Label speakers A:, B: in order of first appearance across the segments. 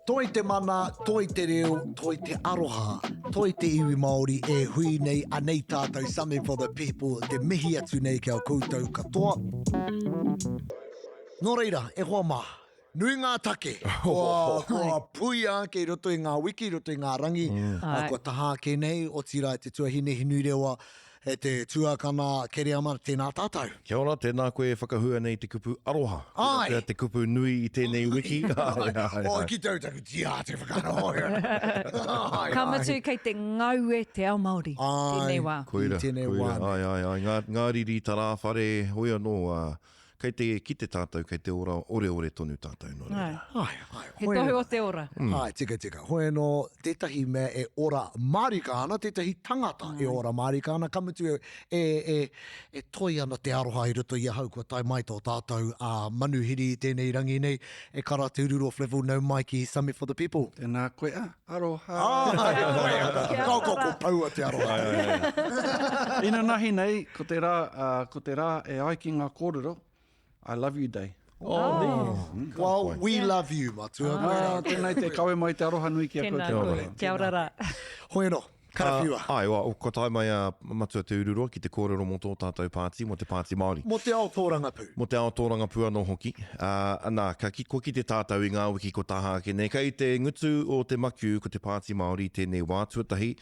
A: Toi te mana, toi te reo, toi te aroha, toi te iwi Māori e hui nei, anei tātou Something for the People, te mihi atu nei ki a koutou katoa. Nō reira, e hoa mā, nui ngā take kua, kua puia ake i roto i ngā wiki, i roto i ngā rangi, mm. kua taha ake nei, otirā e te tuahine Hinurewa, E te tuakana Kereama, tēnā tātou.
B: Kia ora, tēnā koe e whakahua nei te kupu aroha.
A: Ai!
B: Pea te kupu nui i tēnei wiki.
A: Ai, ai, ai. Ki tau taku tia te whakaaro.
C: Ka mutu kei te ngaue te ao Māori.
A: Ai,
C: tēnei wā.
B: Koira,
A: tēnei
B: koira.
A: wā.
B: Ai, ai, ai. Ngā, ngā riri tarāwhare, hoi anō, ā, kei te kite tātou, kei te ora oreore tonu tātou, nō reira.
A: Ai, ai.
C: He tohu o te ora.
A: Mm. Ai, tika, tika. Hoi anō, tētahi mea e ora mārika ana, tētahi tangata e ora mārika ana, ka mutu e, e, e, e toi ana te aroha i roto i ahau kua tae mai tō tātou a manuhiri i tēnei rangi nei, e kara Te Ururoa Flavell nau mai ki Summit for the People.
D: Tēnā koe, a, aroha.
A: Ai, koe, ko, ko, ko paua te aroha.
D: Inanahi nei, ko te rā, uh, ko te rā e ai ki ngā kōrero, I love you day.
A: Oh, mm. Well, we love you, matua.
D: Ah, tēnei te kawe mai te aroha nui ki a
C: koutou. Tēnā koe. Kia ora rā.
A: Hoi anō, karawhiua.
B: Uh, ai, wa, kua tae mai a Matua Te Ururoa ki te kōrero mō tō tātou pāti, mō te Pāti Māori.
A: Mō te ao tōrangapū.
B: Mō te ao tōrangapū anō hoki. Uh, anā, ka ki, kua kite tātou i ngā wiki ko taha ake nei. Kei te ngutu o te makiu ko te Pāti Māori tēnei wā tuatahi,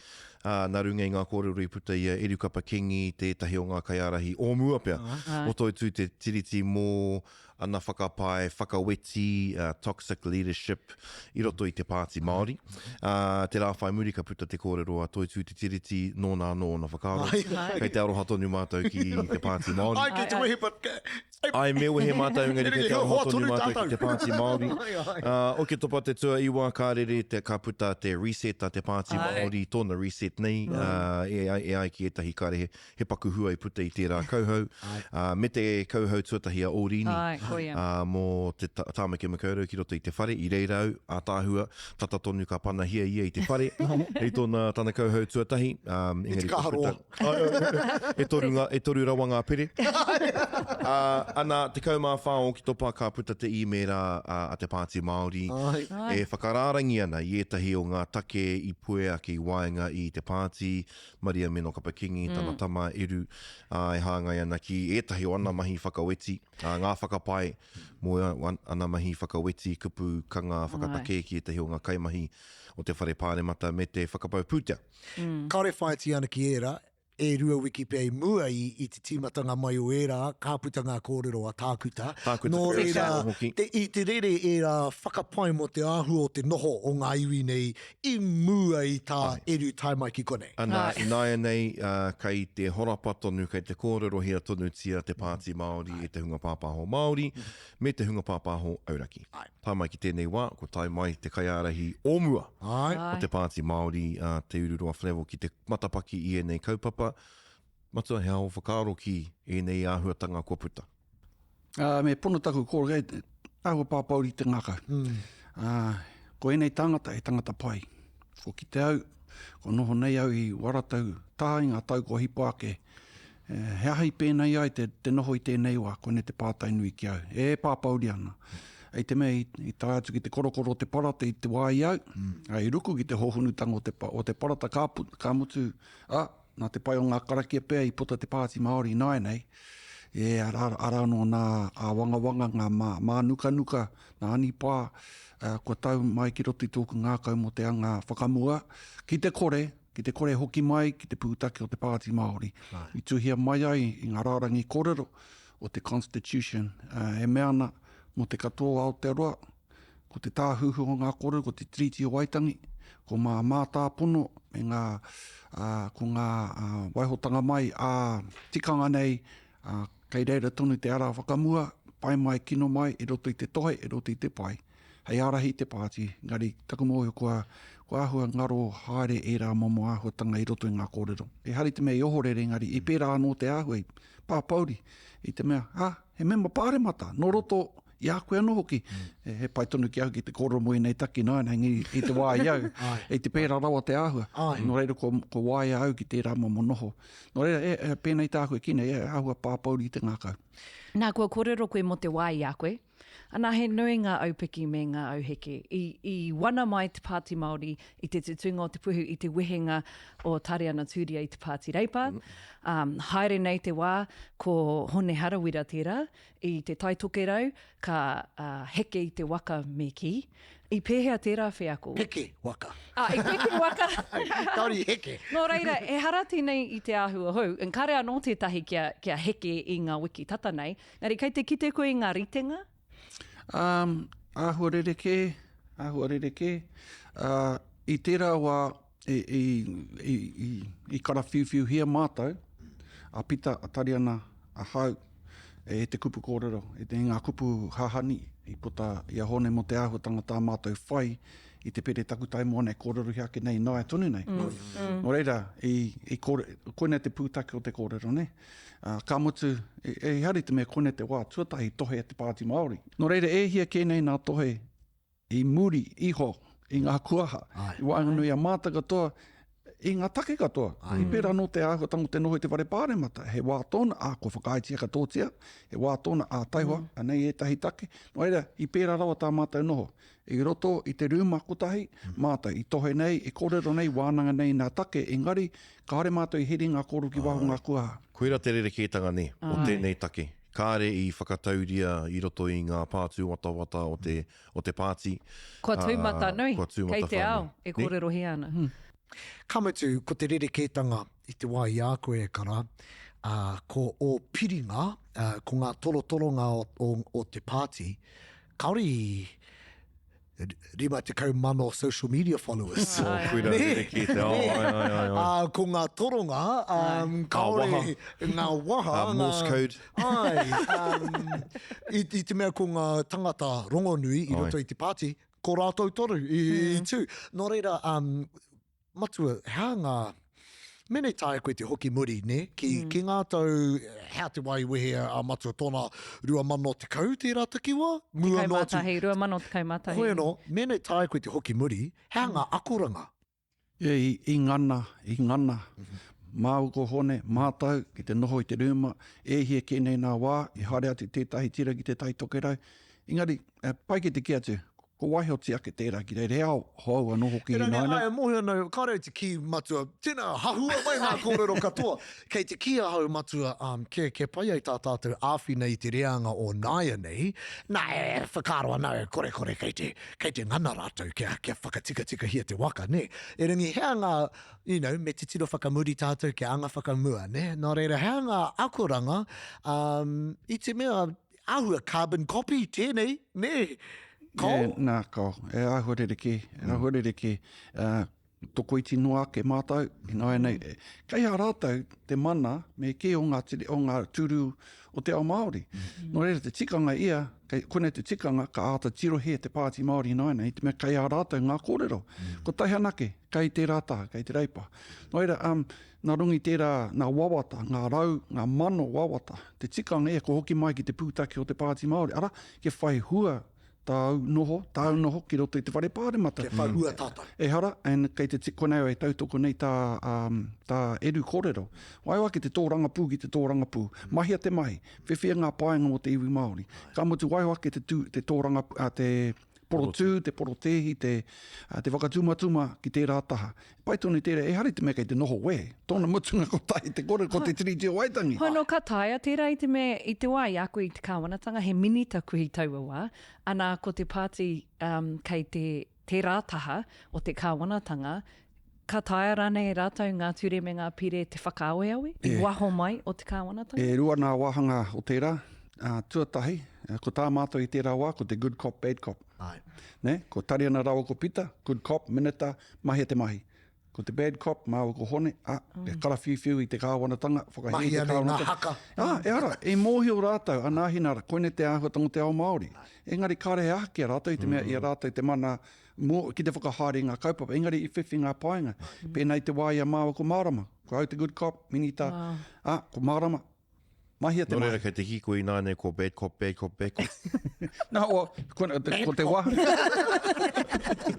B: ā, nā runga i ngā kōrero i puta i a Erukapa Kingi, tētahi o ngā kaiārahi o mua pea, o Toitū Te Tiriti mō ana whakapae whakaweti, toxic leadership, i roto i te Pāti Māori. Ā, te rā whai muri ka puta te kōrero a Toitū Te Tiriti, nōna anō ōna whakaaro. Kei te aroha tonu mātou ki te Pāti Māori.
A: Ai, kei te wehe, but
B: Ai, me wehe mātou, engari kei te aroha tonu mātou ki te Pāti Māori. Uh, Oketopa te tuaiwa, ka rere, te, ka puta te reset a te Pāti Māori, tōna reset nei, uh, e, ai, e ai ki ētahi kare he, he paku hua i puta i tērā kauhau. Uh, me te kauhau tuatahi a Ōrini, uh, mō te Tāmaki Makaurau ki roto i te whare, i reira au, ātaahua, tata tonu ka panahia ia i te whare, i tōna tana kauhau tuatahi. Um,
A: engari, I te kaharoa.
B: E toru, ngā, e toru rawa ngā pere. Uh, ana, 14 o Oketopa ka puta te īmēra a, a te Pāti Māori
A: Ai.
B: e whakarārangi ana i ētahi o ngā take i puea ake i waenga i te pāti, Maria Meno-Kapa Kingi, mm. tana tama Eru, uh, e hāngai ana ki ētahi o ana mahi whakaweti, uh, ngā whakapae mō ana mahi whakaweti, kupu kanga whakatakē ki ētahi o ngā kaimahi o te whare pāremata me te whakapau pūtea.
A: Mm. Kāore whāiti ana ki ērā, e rua wiki pea i mua i, i te tīmatanga mai o ērā, ka puta ngā kōrero a Tākuta.
B: Tākuta
A: Nō reira,
B: hoki.
A: te, i te rere ērā whakapae mō te āhua o te noho o ngā iwi nei i mua i tā Eru tae mai ki konei.
B: Ana, ināianei, uh, kei te horapa tonu, kei te kōrerohia tonutia te Pāti Māori e te hunga pāpāho Māori me te hunga pāpāho auraki.
A: Ai.
B: Tae mai ki tēnei wā, kua tae mai te kaiārahi o mua
A: Āe.
B: o te Pāti Māori, a Te Ururoa Flavell ki te matapaki i ēnei kaupapa. Matua, he aha ō whakaaro ki ēnei āhuatanga kua puta?
D: Ā, me pono taku kōrero, kei āhua pāpōuri te ngākau. Ā, ko ēnei tāngata he tangata pai. Ko kite au, ko noho nei au i Waratau taha i ngā tau kua hipa ake. He aha i pēnei ai te, te noho i tēnei wā, koinei te pātai nui ki au. E pāpōuri ana. I te mea i, i tae atu ki te korokoro o te parata i te wā i au, mm. i ruku ki te hōhonutanga o te, o te parata ka, ka mutu, a, nā te pai o ngā karakia pea i puta te Pāti Māori ināianei, e arā, arā anō nā āwangawanga, ngā mā, mānukanuka, nā anipā, uh, kua tau mai ki roto i tōku ngākau mō te anga whakamua, ki te kore, ki te kore hoki mai ki te pūtake o te Pāti Māori. I tuhia mai ai i ngā rārangi kōrero o te Constitution, uh, e mea ana mō te katoa o Aotearoa, ko te tāhuhu o ngā kōrero, ko te Tiriti o Waitangi, ko ngā mātāpono me ngā, uh, ko ngā uh, waihotanga mai ā tikanga nei, uh, kei reira tonu te ara whakamua, pai mai, kino mai, i roto i te tohe, i roto i te pai. Hei ārahi i te pāti, engari taku mōhio kua, kua āhua ngaro haere ērā momo āhuatanga i roto i ngā kōrero. Ehara i te mea i ohorere, engari i pērā anō te āhua i pāpouri i te mea, ā, he mema pāremata nō roto i a koe anō hoki. Mm. He pai tonu ki au ki te kōrero mō ēnei take nāianei, engari i te wā i au, i te pērā rawa te āhua.
A: Ai.
D: Nō reira, kua, kua waia au ki tērā momo noho. Nō reira, e, e, pēnei tāku e kī nei, e, āhua pāpouri te ngākau.
C: Nā, kua kōrero koe mō te wā i a koe. Ana he nui ngā aupiki me ngā auheke. I, i wana mai te Pāti Māori i te tutūnga o te puhu i te wehenga o Tariana Tūria i te Pāti Reipa. Um, haere nei te wā, ko Hone Harawira tērā, i Te Tai Tokerau, ka uh, heke i te waka me kī. I pēhea tērā wheako?
A: Peke waka.
C: Ah, i peke waka.
A: Kāore i heke.
C: Nō reira, ehara tēnei i te āhua hou, and kāre anō tētahi kia, kia heke i ngā wiki tata nei. Engari kei te kite koe i ngā ritenga?
D: Um, āhua rerekē, āhua rerekē. Uh, I tērā wā, i, i, i, i, i karawhiuwhiuhia mātou, a Pita, a Tariana, a Hau, e te kupu kōrero, e te ngā kupu hahani i puta i a Hone mō te āhuatanga tā mātou whai i te pere takutai moana e kōrerohia ake nei nāia tonu nei. Mm. Mm. Nō reira, i, i kōre, koinei te pūtake o te kōrero, ne? Uh, ka mutu, e, e hari te mea koinei te wā tuatahi tohe a te Pāti Māori. Nō reira, e hia kē nei nā tohe i muri iho i ngā kuaha, i waenganui i a mātou katoa, i ngā take katoa. I pērā anō te āhuatanga o te noho i te whare pāremata. He wā tōna, ā, kua whakaaetia katoatia, he wā tōna, ā, taihoa, mm. anei ētahi take. Nō reira, i pērā rawa tā mātou noho. I roto i te rūma kotahi, mm. mātou i tohe nei, i kōrero nei, wānanga nei nā take, engari, kāore mātou i heri ngā kōrero ki waho ngā kuaha.
B: Koira te rerekētanga nei, o tēnei take. Kāre i whakatauria i roto i ngā pā tūwatawata o te, o te pāti.
C: Kua tūmatanui, kua tūmatawhānui. Kei te ao e kōrerohia ana.
A: Ka mutu, ko te rerekētanga i te wā i a koe e kara, ā, ko ō piringa, ā, ko ngā torotoronga o, o, o te pāti, kāore i 50,000 social media followers.
B: Oh, koira rerekē te ao, ai, ai, ai, ai.
A: Ā, ko ngā toronga, um, kāore
B: waha.
A: ngā waha,
B: Ā, Morse
A: ngā-
B: code.
A: Ai, um, i, i te mea ko ngā tangata rongonui i roto i te pāti, ko rātou tonu i, i tū. Nō reira, um, Matua, he aha ngā, mēnei taea koe te hoki muri, nē, ki, mm. ki ngā tau, hea te wā i wehe a Matua tōna 2010 tērā takiwā?
C: Mua noa atu. 2011.
A: Koe anō, mēnei taea koe te hoki muri, he aha ngā akoranga?
D: E, i, i ngana, i ngana. Mm -hmm. Māu ko Hone, mātou, ki te noho i te rūma, e hia kē nei nā wā, i haere atu tētahi tira ki te Tai Tokerau. Engari, e, pai ki te kī atu, Ko Waihoti ake tērā ki reira, he ao hou anō hoki
A: ināianei. Engari, ai, e mōhio ana au, kāore au te kī, Matua, tēnā, hahua mai ngā kōrero katoa. Kei te kī ahau, Matua, um, kia, kia pai ai tā tātou āwhina i te reanga o nāianei, nā, e whakaaro ana au, korekore kei te, kei te ngana rātou kia, kia whakatikatikahia te waka, nē. Erangi, he aha ngā, you know, me titiro whakamuri tātou kia anga whakamua, nē. Nō reira, he aha ngā akoranga, um, i te mea, Āhua carbon copy tēnei, nē?
D: Kao? E, nā, kao. E āhua rerekē, e mm. āhua rerekē. Uh, tokoiti noa ake mātou, ināianei, mm. kei a rātou te mana me kē o ngā, tiri, o ngā tūru o te ao Māori. Mm. Nō reira te tikanga ia, kei, konei te tikanga, ka āta tirohia te Pāti Māori ināianei, te mea kei a rātou ngā kōrero. Mm. Kotahi anake, kei tērā taha, kei te reipa. Nō reira, um, Nā runga i tērā, ngā wawata, ngā rau, ngā mano wawata, te tikanga ia kua hoki mai ki te pūtake o te Pāti Māori, arā, kia whai hua tāu noho, tāu noho ki roto i te whare pāremata.
A: Kia whai hua tātou.
D: Ehara, and kei te, konei au e tautoko nei tā, um, tā Eru kōrero. Waiho ake te tōrangapū ki te tōrangapū. Mahia te mahi, whiwhia ngā painga mō te iwi Māori. Ka mutu, waiho ake te, tū, te tōrangapū, uh, te, porotū, te porotēhi, te, te whakatumatuma ki tērā taha. Pai tonu tērā, ehara i te mea kei te noho wē. Tōna mutunga kotahi te kore, ko te Tiriti o Waitangi.
C: Hono ka taea tērā i te mea, i te wā i a koe i te kāwanatanga, he minita koe i taua wā, ana ko te pāti um, kei te, tērā taha o te kāwanatanga, ka taea rānei e rātou ngā ture me ngā pire te whakaaweawe i waho mai o te kāwanatanga?
D: E rua ngā wāhanga o tērā. Tuatahi, ko tā mātou i tērā wā, ko te good cop, bad cop.
A: Āe.
D: Nē, ko Tariana rāua ko Pita, good cop, minita, mahia te mahi. Ko te bad cop, māua ko Hone, ā, e karawhiuwhiu i te kāwanatanga, whakahē i te
A: Mahia nei ngā
D: kāwanatanga.
A: haka.
D: Ā, ehara, i mōhio rātou, anahina, koinei te āhuatanga o te ao Māori. Engari kāre he aha ki a rātou i te mea i a rātou te mana mō, ki te whakahaere i ngā kaupapa, engari i whiwhi ngā painga. Pēnā i te wā i a māua ko Mārama, ko au te good cop, minita, ā, ko Mārama, mahia te
B: Nō reira,
D: mahi.
B: kei te kī koe ināianei ko bad cop, bad cop, bad cop.
D: Nā, o, ko, te, ko te wā,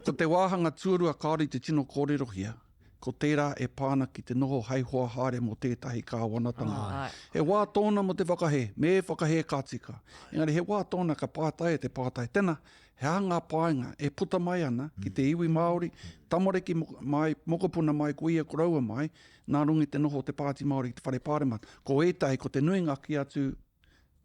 D: ko te wāhanga tuarua kāore i te tino kōrerohia. ko tērā e pā ana ki te noho hei hoa haere mō tētahi kāwanatanga. He wā tōna mō te whakahē, me whakahē ka tika. Engari he wā tōna ka pātaia te pātai, tena, he aha ngā painga e puta mai ana ki te iwi Māori, tamariki mai, mokopuna mai, kuia, koroua mai, nā runga i te noho o te Pāti Māori ki te Whare Pāremata. Ko ētahi, ko te nuinga kī atu,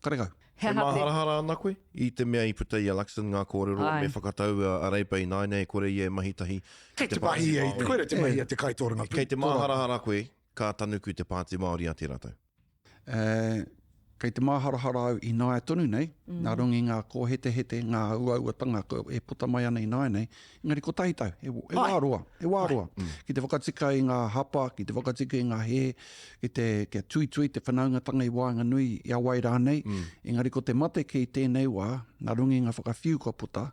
D: Karekau.
C: He
B: E
C: aha te.
B: māharahara ana koe i te mea i puta i a Luxon ngā kōrero
C: Āe.
B: me whakatau a Reipa ināianei e kore ia e mahi tahi ki
A: Kei
B: te
A: te
B: Pāti
A: mahi ia i,
B: Māori.
A: koira te mahi a te kaitōrangapū.
B: Kei te māharahara koe ka tanuku te Pāti Māori a tērā tau.
D: E, kei te māharahara au ināia tonu nei, nā runga i ngā kōhetehete, ngā uauatanga e puta mai ana ināianei, engari kotahi tau, he, he wā roa, he wā roa. Ki te whakatika i ngā hapa, ki te whakatika i ngā hē, ki te, kia tuitui te whanaungatanga i waenganui i a wai rānei, engari ko te mate ki tēnei wā, nā runga i ngā whakawhiu kua puta,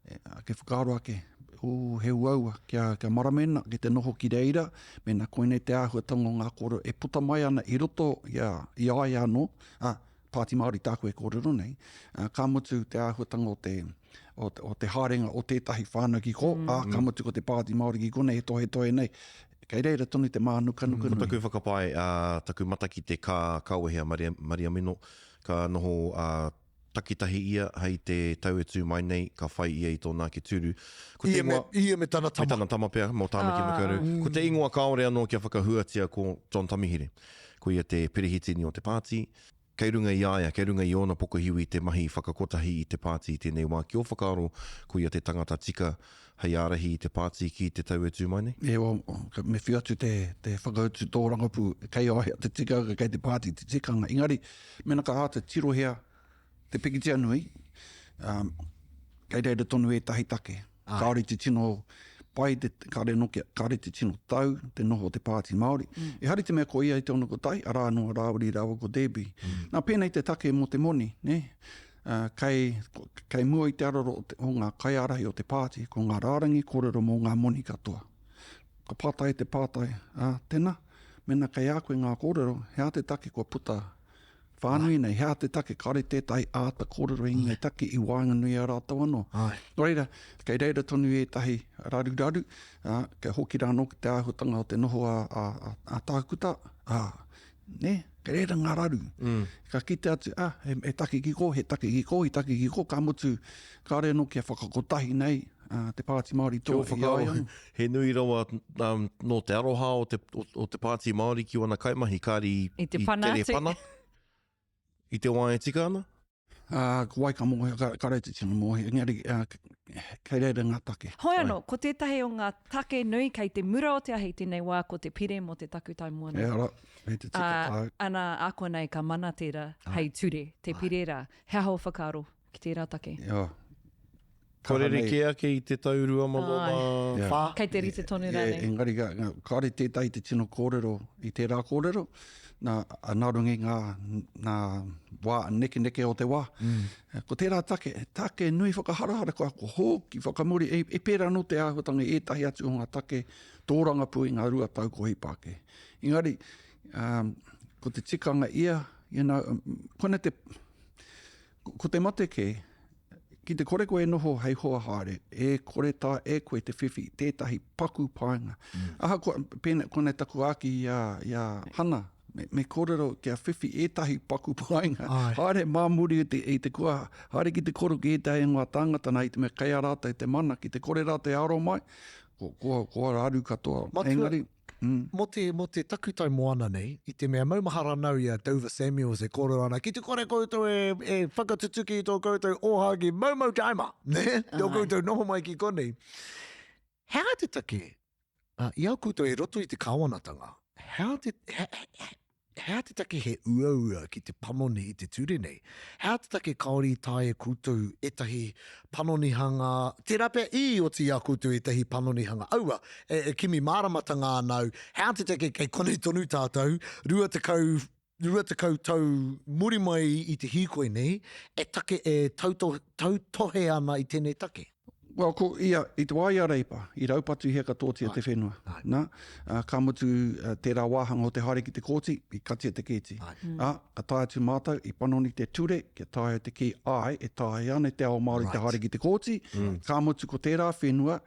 D: e, ake whakaaro ake, ū, he uaua, kia, kia maramena, ki te noho ki reira, mēnā koinei te āhuatanga o ngā kōrero e puta mai ana i roto i a, i a ia anō, ā, Pāti Māori tāku e kōrero nei, ā, ka mutu te āhuatanga o te, o, o te haerenga o tētahi whānau ki kō, ā, ka mutu ko te Pāti Māori ki konei e tohetohe nei, kei reira tonu te mānukanuka
B: Ko
D: nui.
B: taku whakapae, ā, taku matakite ka, ka wehe a Maria, Mariamino, ka noho, ā, takitahi ia hei te tau e tū mai nei, ka whai ia i tōna ake tūru. Ko te
A: Ia me,
B: ingoa,
A: ia me tana
B: me
A: tama.
B: tana tama pea, mō Tāmaki Makaurau. Ko te ingoa kāore anō kia whakahuatia ko John Tamihere. Ko ia te perehitini o te pāti. Kei runga i a ia, kei runga i ōna pokohiwi te mahi whakakotahi i te pāti i tēnei wā. Ki ō whakaaro, ko ia te tangata tika hei ārahi i te pāti ki te tau e tū mai nei?
D: E, me whiu atu te, te whakautu tōrangapū, kei a ia te tikanga, kei te pāti te tikanga. Engari, mēnā ka āta tirohia te pikitia nui, um, kei reira tonu ētahi take. Kāore te tino pai, te, kāore, no, kāore te tino tau te noho o te Pāti Māori. Mm. Ehara i te mea ko ia i te ono kotahi, arā anō a Rāwiri rāua ko Debbie. Mm. Nā, pēnei te take mō te moni, ne? Uh, kei, kei mua i te araro o, te, o ngā kaiārahi o te pāti, ko ngā rārangi kōrero mō ngā moni katoa. Ka pātai te pātai, ā, tēnā, mēnā kei a koe ngā kōrero, he aha te take kua puta whānui nei, he aha te take, kāore tētahi āta kōrero i ngā take i waenganui i a rātou anō. Nō reira, kei reira tonu ētahi raruraru, ā, kia hoki rā anō ki te āhuatanga o te noho a, a, a, a tākuta, ā, nē, kei reira ngā raru. Mm. Ka kite atu, ā, he, he take ki kō, he take ki kō, he take ki kō, ka mutu, kāore anō kia whakakotahi nei ā, te Pāti Māori
B: Ki ō
D: toa i a ia
B: whakaaro,
D: anō.
B: he nui rawa um, nō te aroha o te, o, o te Pāti Māori ki wana kaimahi, kāre i,
C: I te pana
B: tere
C: atu.
B: pana i te wā e tika ana?
D: Ā, ko wai ka mōhio, ka, kāre te tino mōhio, engari ā, kei reira ngā take.
C: Hoi anō, ko tētahi o ngā take nui kei te mura o te ahi i tēnei wā ko te pire mō te takutai moana.
D: E ara, me te tika
C: Ā,
D: tāu.
C: ana, ākonei ka mana tērā hei ture, te pire rā. He aha ō whakaaro ki tērā take?
D: Jā.
B: Kua
D: Kaha nei.
B: rerekē ake i te tau 2004.
A: Whā.
C: Kei te rite tonu rānei.
D: Engari, kāore tētahi te tino kōrero i tērā kōrero, nā, nā runga i ngā, nā wā, nekeneke o te wā. Mm. Ko tērā take, take nui whakaharahara, kua ko hōki whakamuri, e, e pērā anō te āhuatanga i ētahi atu o ngā take tōrangapū i ngā 2 tau kua hipa ake. Engari, um, ko te tikanga ia, you know, koina te, ko te mate kē, Ki te kore koe e noho hei hoa haere, e kore taea e koe te whiwhi i tētahi paku painga. Mm. Ahakoa, pēnā, konei taku āki i a, i a Hana, me, me kōrero kia whiwhi ētahi paku painga. Ai. Haere mā muri i te, i te kua, haere ki te koro ki ētahi o ngā tāngata nā i te mea kei a rātou te mana, ki te kore rātou e aro mai, ko, ko, ko raru katoa.
A: Matua,
D: Engari, Mm.
A: Mō te, mō te takutai moana nei, i te mea maumahara nau i a Dover Samuels e kōrero ana, ki te kore koutou e, e whakatutuki i tō koutou ōhākī maumau taima, nē, tō koutou noho mai ki konei. He aha te take, uh, i a koutou e roto i te kāwanatanga, he aha te, he, he, He aha te take he uaua ki te panoni i te ture nei? He aha te take kāore i taea e koutou ētahi panonihanga, tērā pea i oti i a koutou ētahi panonihanga aua, e, e kimi māramatanga ana au, he aha te take kei konei tonu tātou, 20, 20 tau muri mai i te hīkoi nei, e take, e tauto, tautohe ana i tēnei take?
D: Well, ko ia, i te wā i a Reipa, i raupatuhia katoatia te whenua. Nā, ka mutu tērā wāhanga o te haere ki te kōti, i katia te kēti. Ā, ka tae atu mātou, i panoni te ture, kia taea te kī, āe, e taea ana e te ao Māori te haere ki te kōti, ka mutu ko tērā whenua,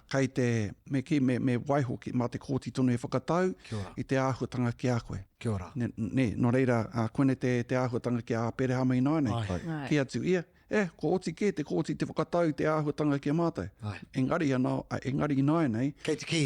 D: kei te, me kī, me, me waiho ki, mā te kōti tonu e whakatau i te āhuatanga ki a koe.
A: Kia ora.
D: Nē, nē, nō reira, koinei te, te āhuatanga ki a Aperehama ināianei. Kī atu ia, E, kua oti kē te kōti te whakatau i te āhuatanga ki a mātou.
A: Ai.
D: Engari anō, engari ināianei.
A: Kei te kī,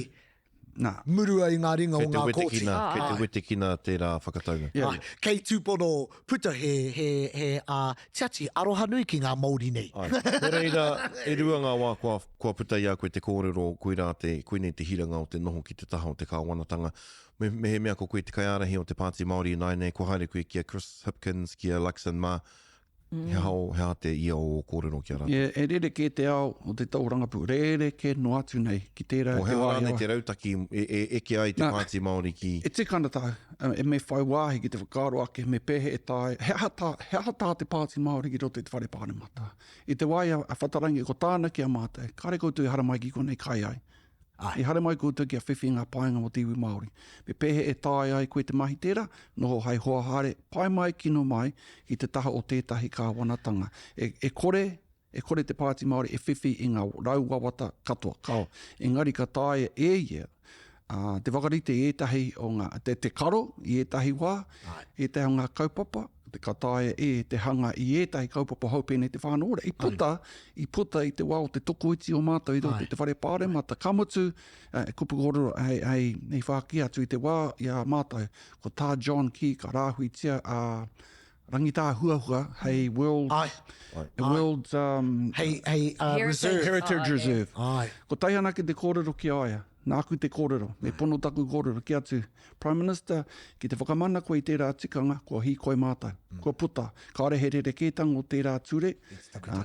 D: nā.
A: Murua i ngā ringa o ngā kōti.
B: Kei te wetekina tērā whakataunga.
D: Yeah.
A: Ai, kei tūpono puta he, he, he, ā, tiati arohanui ki ngā Māori nei.
B: Ai. Nō reira, e rua ngā wā kua, kua puta i a koe te kōrero, koirā te, koinei te hiranga o te noho ki te taha o te kāwanatanga. Me, mehemea ko koe te kaiārahi o te Pāti Māori ināianei, kua haere koe ki a Chris Hipkins, ki a Luxon mā, He aha, he aha te ia o ō kōrero ki a rātou?
D: E, e rerekē te ao o te taurangapu, rerekē noa atu nei ki tērā
B: O
D: e
B: he
D: te
B: aha
D: wāhi
B: rānei
D: o.
B: te rautaki e, e eke ai te
D: Nā,
B: Pāti Māori ki.
D: E tika ana tāu, e me whai wāhi ki te whakaaro ake me pēhea e taea, he aha tā, he aha tā te Pāti Māori ki roto i te Whare Pāremata. I te wā i a, a Whatarangi, ko tāna ki a mātou, kāre koutou i haramai ki konei kai ai. I haere mai koutou kia whiwhi ngā painga mō te iwi Māori. Me pēhea e taea ai koe te mahi tērā? Noho hei hoa haere, pai mai, kino mai, ki te taha o tētahi kāwanatanga. E, e kore, e kore te Pāti Māori e whiwhi i ngā rauwawata katoa, kao. Engari ka taea e ia, ā, te whakarite i ētahi o ngā, te, te karo i ētahi wā, ētahi o ngā kaupapa, Ka taea e te hanga i ētahi kaupapa hou pēnei te whānau ora. I puta, i puta i te wā o te tokoiti o mātou i roto i te whare pāremata. Ka mutu, e kupu kōrero hei, hei, hei whāki atu i te wā i a mātou, ko tā John Key ka rāhuitia a Rangitāhuahua hei World,
A: Ai.
D: World um,
A: Hei, hei uh, reserve.
D: Heritage Reserve.
A: Ai.
D: Kotahi anake te kōrero ki a ia. Nāku te kōrero, me pono taku kōrero ki atu, Prime Minister, ki te whakamana koe i tērā tikanga, kua hīkoi mātou, kua puta, kāore he rerekētanga o tērā ture,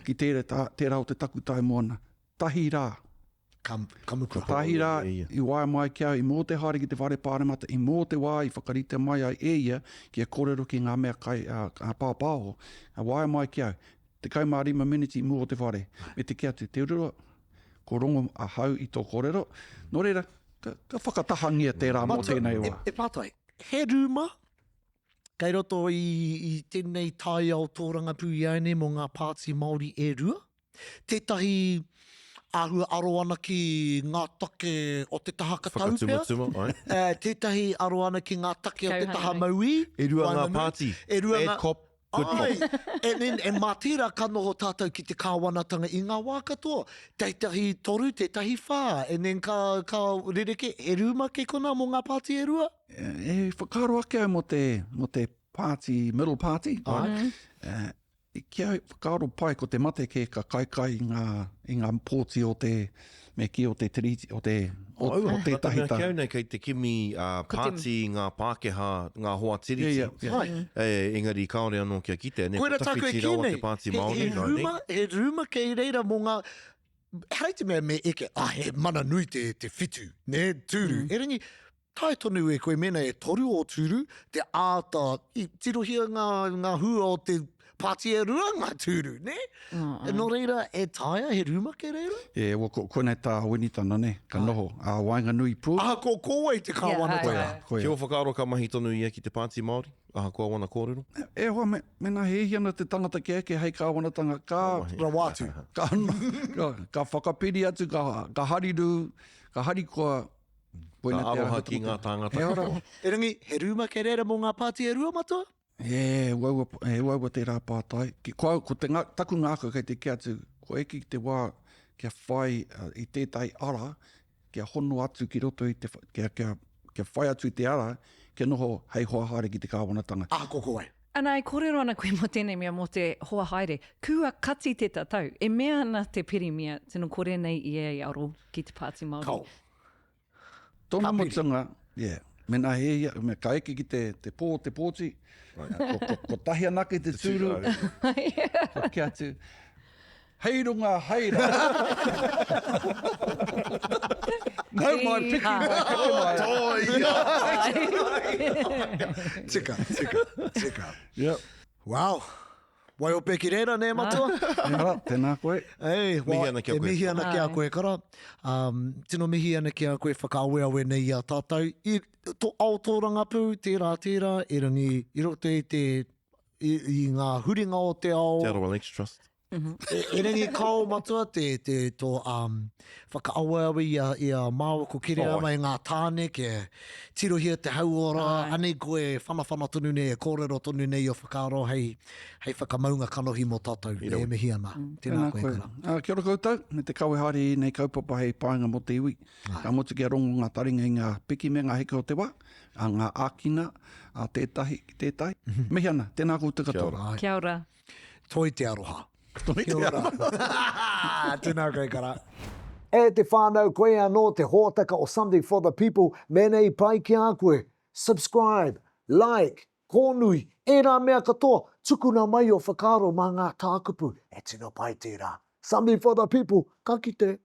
D: ki tērā, tērā o te takutai moana. Tahi rā.
A: Ka, ka mukua.
D: Tahi rā, i waea mai ki au, i mō te haere ki te whare pāremata, i mō te wā i whakaritea mai ai e ia kia kōrero ki ngā mea kai, ā, pāpāho, waea mai ki au, 15 meneti i mua o te whare, me te kī atu, Te Ururoa, ko rongo ahau i tō kōrero, nō reira, ka, ka whakatahangia tērā mō tēnei wā.
A: E, e pātai, he rūma kei roto i, i tēnei taiao tōrangapū iāianei mō ngā pāti Māori e rua? Tētahi āhua aro ana ki ngā take o te taha katau pea?
B: Whakatumatuma, ai.
A: Eh, tētahi aro ana ki ngā take o te taha mauī?
B: E rua ngā pāti,
A: E rua
B: bad
A: ngā...
B: cop, good cop.
A: Ai, and then, e mā tērā ka noho tātou ki te kāwanatanga i ngā wā katoa. Tētahi toru, tētahi whā, and then ka, ka rerekē, he rūma kei konā mō ngā pāti e rua?
D: E whakaaro ake au mō te, mō te pāti, middle party.
A: Ai.
D: Eh, Ki au, whakaaro pai ko te mate kē ka kaikai i ngā, i ngā pōti o te, me kī o te tiriti, o te, o, o tētahi
B: tā. Ki au nei kei te kimi uh, pāti ngā Pākehā, ngā hoa tiriti.
D: Yeah, yeah, yeah.
B: E, engari kāore anō kia kitea, ne,
A: Koira
B: ko
A: tāku e
B: tawhiti
A: kī
B: rawa
A: nei,
B: te Pāti
A: he,
B: Māori,
A: he,
B: nō,
A: rūma, he rūma kei reira mō ngā, ehara i te mea me eke, ah, he mana nui te, te whitu, ne, tūru. Mm. Erangi, Taea tonu e koe mēnā e toru ō tūru, te āta i tirohia ngā, ngā hua o te pāti e rua ngā tūru, nē? Nō reira, e taea he rūma kei reira?
D: E, wa, ko, koinei tā Winitana, nē, ka noho ā waenganui pū.
A: Ahakoa ko wai te kāwanatanga.
D: Yeah, koia, koia.
B: Ki ō whakaaro ka mahi tonu ia ki te Pāti Māori, ahakoa wana kōrero?
D: E hoa, me, mēnā he hihi ana te tangata kia eke hei kāwanatanga, ka...
A: Rawa atu.
D: Ka, ka, ka whakapiri atu, ka, ka harirū, ka harikoa,
B: Ka aroha ki ngā tāngata katoa.
A: Erangi, he rūma kei reira mō ngā pāti e rua matua?
D: He uaua, he uaua tērā pātai. Ki, ko au, ko te ngā, taku ngākau kei te kī atu, kua eke ki te wā kia whai i tētahi ara, kia hono atu ki roto i te, kia, kia, kia whai atu i te ara, kia noho hei hoa haere ki te kāwanatanga.
A: Ahakoa ko wai.
C: Ana, e kōrero ana koe mō tēnei mea, mō te hoa haere. Kua kati te tatau. E mea ana te Pirimia, tino kore nei ia i aro ki te Pāti Māori.
A: Kao.
D: Tōna mutunga, yeah, mēnā he ia, me ka eke ki te, te pō o te pōti, ko, ko, kotahi anake te tūru, ko kī atu, hei runga, hei rā. Nau mai, piki mai, kake mai.
A: Toia! Tika, tika, tika.
D: Yep.
A: Wow. Waiope ki reira, nē, matua?
D: Ehara, tēnā koe.
A: Ei,
B: wa, Mihi ana ki a
A: e
B: koe.
A: mihi ana ki a koe, kara. Um, tino mihi ana ki a koe whakaaweawe nei i a tātou. I to ao tōrangapū, tērā, tērā, erangi i roto i te, i, i ngā huringa o te ao.
B: Te Arawa Lakes Trust.
A: E, erangi kao matua te, te tō um, whakaaweawe i a, i a māua ko Kereama i ngā tāne kia tirohia te hauora, anei koe e whanawhana tonu nei, e kōrero tonu nei o whakaaro hei, hei whakamaunga kanohi mō tātou e mihi ana. Tēnā
D: Tēnā
A: koe,
D: koe.
A: Kara.
D: Ā, kia ora koutou, me te kawe haere i ēnei kaupapa hei painga mō te iwi. Ka motu kia rongo ngā taringa i ngā piki me ngā heke o te wā, a ngā ākina a tētahi ki tētahi. Mihi ana, tēnā koutou
B: Kia
D: katoa.
B: ora.
C: Kia ora.
A: Toi te aroha.
D: Toi te
A: aroha. Tēnā koe, Kara. E te whānau, koe anō te hōtaka o Something for the People, mēnā i pai ki a koe, subscribe, like, kōnui, ērā mea katoa, tukuna mai ō whakaaro mā ngā tākupu, e tino pai tērā. Something for the People, ka kite!